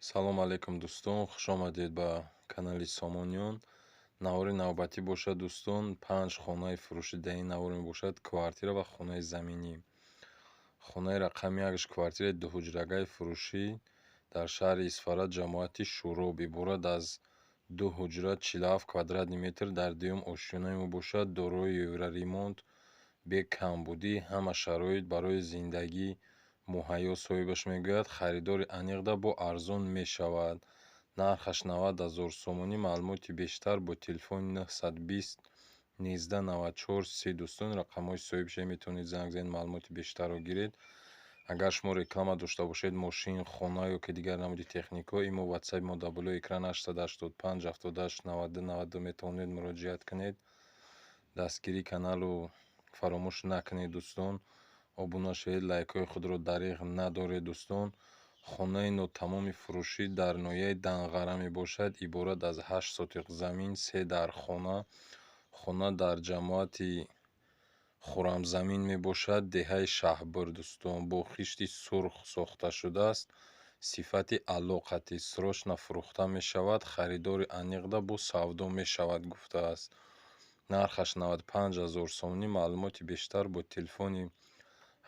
Салом алейкум, дӯстон, хушомадед ба канали Сомониён. Навори навбатӣ бошад, дӯстон, панҷ хонаи фурӯшӣ дар ин навор мебошад, квартира ва хонаи заминӣ. Хонаи рақами якаш квартираи дуҳуҷрагаи фурӯшӣ дар шаҳри Исфара, ҷамоати Шӯроб, иборат аз ду ҳуҷра, 47 квадратный метр, дар дуюм ошёна мебошад, дорои евроремонт, бе камбудӣ, ҳама шароит барои зиндагӣ муҳайё, соҳибаш мегӯяд, харидори аниқда бо арзон мешавад. Нархаш 90 000 сомонӣ. Маълумоти бештар бо телефони 920 19 94 30. Дӯстон, рақамҳои соҳибша метавонед занг занед, маълумоти бештарро гиред. Агар шумо реклама дошта бошед, мошин, хона ё ки дигар намуди техникаҳо, имо ватсапи мо дар болои экран 885 78 92 92 метавонед муроҷиат кунед. Дастгирии каналро фаромӯш накунед, дӯстон, обуна шавед, лайкҳои худро дариғ надоред, дӯстон. Хонаи нотамоми фурӯшӣ дар ноҳияи Данғара мебошад, иборат аз 8 сотиқ замин, се дархона. Хона дар ҷамоати Хуррамзамин мебошад, деҳаи Шаҳбир, дӯстон, бо хишти сурх сохта шудааст, сифати аъло қатъӣ, срочно фурӯхта мешавад, харидори аниқда бо савдо мешавад, гуфтааст. Нархаш 95 000 сомонӣ. Маълумоти бештар бо телефони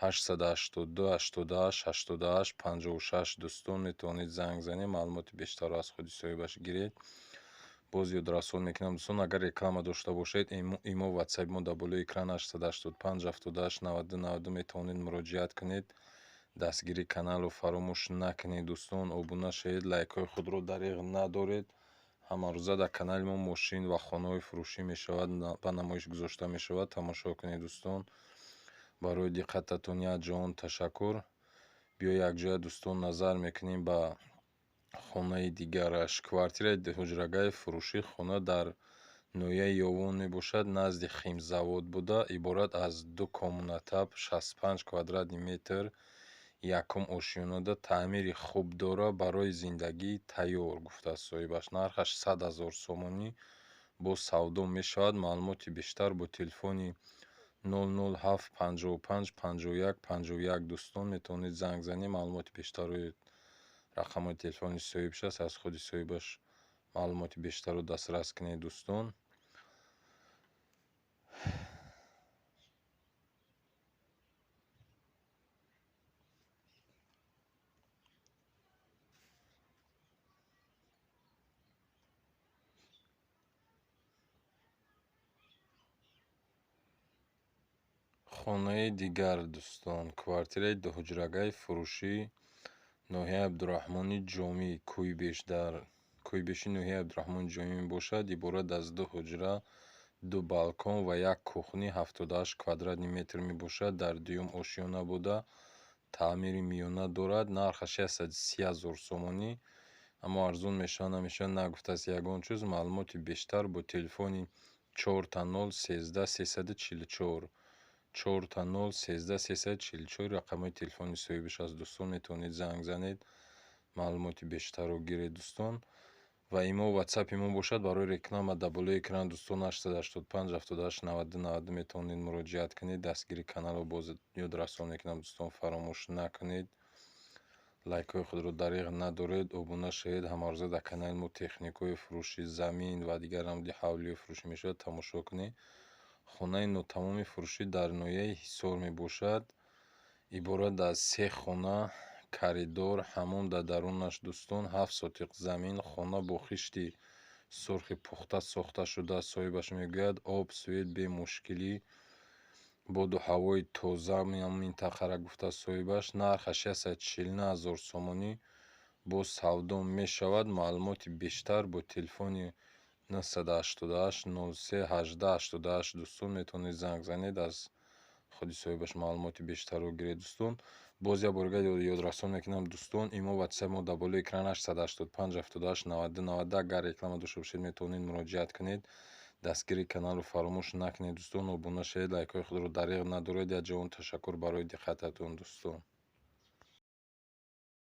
882 88 88 56. Дӯстон, метавонед занг занед, маълумоти бештарро аз худи соҳибаш гиред. Боз ёдрасон мекунам, дӯстон, агар реклама дошта бошед, имо ватсапи мо дар болои экран 885 78 92 92 метавонед муроҷиат кунед. Дастгирии каналро фаромӯш накунед, дӯстон, обуна шавед, лайкҳои худро дариғ надоред. Ҳамарӯза дар канали мо мошин ва хонаҳои фурӯшӣ мешавад, ба намоиш гузошта мешавад, тамошо кунед, дӯстон. Барои диққататон як ҷаҳон ташаккур. Биё якҷоя, дӯстон, назар мекунем ба хонаи дигараш. Квартираи дуҳуҷрагаи фурӯшӣ, хона дар ноҳияи Ёвон мебошад, назди химзавод буда, иборат аз ду комната, 65 квадратный метр, якум ошёнада, таъмири хуб дора, барои зиндагӣ тайёр, гуфтааст соҳибаш. Нархаш 100 000 сомонӣ, бо савдо мешавад. Маълумоти бештар бо телефони 007 55 51 51. Дӯстон, метавонед занг занед, маълумоти бештарро, рақамҳои телефони соҳибш аст, аз худи соҳибаш маълумоти бештарро дастрас кунед, дӯстон. Хонаи дигар, дӯстон, квартираи дуҳуҷрагаи фурӯшӣ, ноҳияи Абдураҳмони Ҷомӣ, Кӯйбеш, дар Кӯйбеши ноҳияи Абдураҳмони Ҷомӣ мебошад, иборат аз ду ҳуҷра, ду балкон ва як кухни, 78 квадратный метр мебошад, дар дуюм ошёна буда, таъмири миёна дорад. Нархаш 130 000 сомонӣ, аммо арзон мешавад, намешавад, нагуфтааст ягон чиз. Маълумоти бештар бо телефони чорта нол 13 344, чорта нол 13 344 рақамҳои телефони соҳибаш аст. Дӯстон, метавонед занг занед, маълумоти бештарро гиред, дӯстон. Ва имо ватсапи мо бошад барои реклама дар болои экран, дӯстон, 885 78 92 92 метавонед муроҷиат кунед. Дастгирии каналро боз ёдрасон мекунам, дӯстон, фаромӯш накунед, лайкҳои худро дариғ надоред, обуна шавед. Ҳамарӯза дар канали мо техникаҳои фурӯшӣ, замин ва дигар намуди ҳавлиҳои фурӯшӣ мешавад, тамошо кунед. Хонаи нотамоми фурӯшӣ дар ноҳияи Ҳисор мебошад, иборат аз се хона, коридор, ҳаммом дар дарунаш, дӯстон, 7 сотиқ замин. Хона бо хишти сурхи пухта сохта шудааст, соҳибаш мегӯяд, об, свет бемушкилӣ, боду ҳавои тоза минтақара, гуфтааст соҳибаш. Нархаш 149 000 сомонӣ, боз савдо мешавад. Маълумоти бештар бо телефони 988 03 18 88. Дӯстон, метавонед занг занед, аз худи соҳибаш маълумоти бештарро гиред, дӯстон. Боз як бор дигар ёдрасон мекунам, дӯстон, имо ватсапи мо дар болои экран 885 78 92 92, агар реклама дошта бошед, метавонед муроҷиат кунед. Дастгирии каналро фаромӯш накунед, дӯстон, обуна шавед, лайкҳои худро дариғ надоред. Як ҷаҳон ташаккур барои диққататон, дӯстон.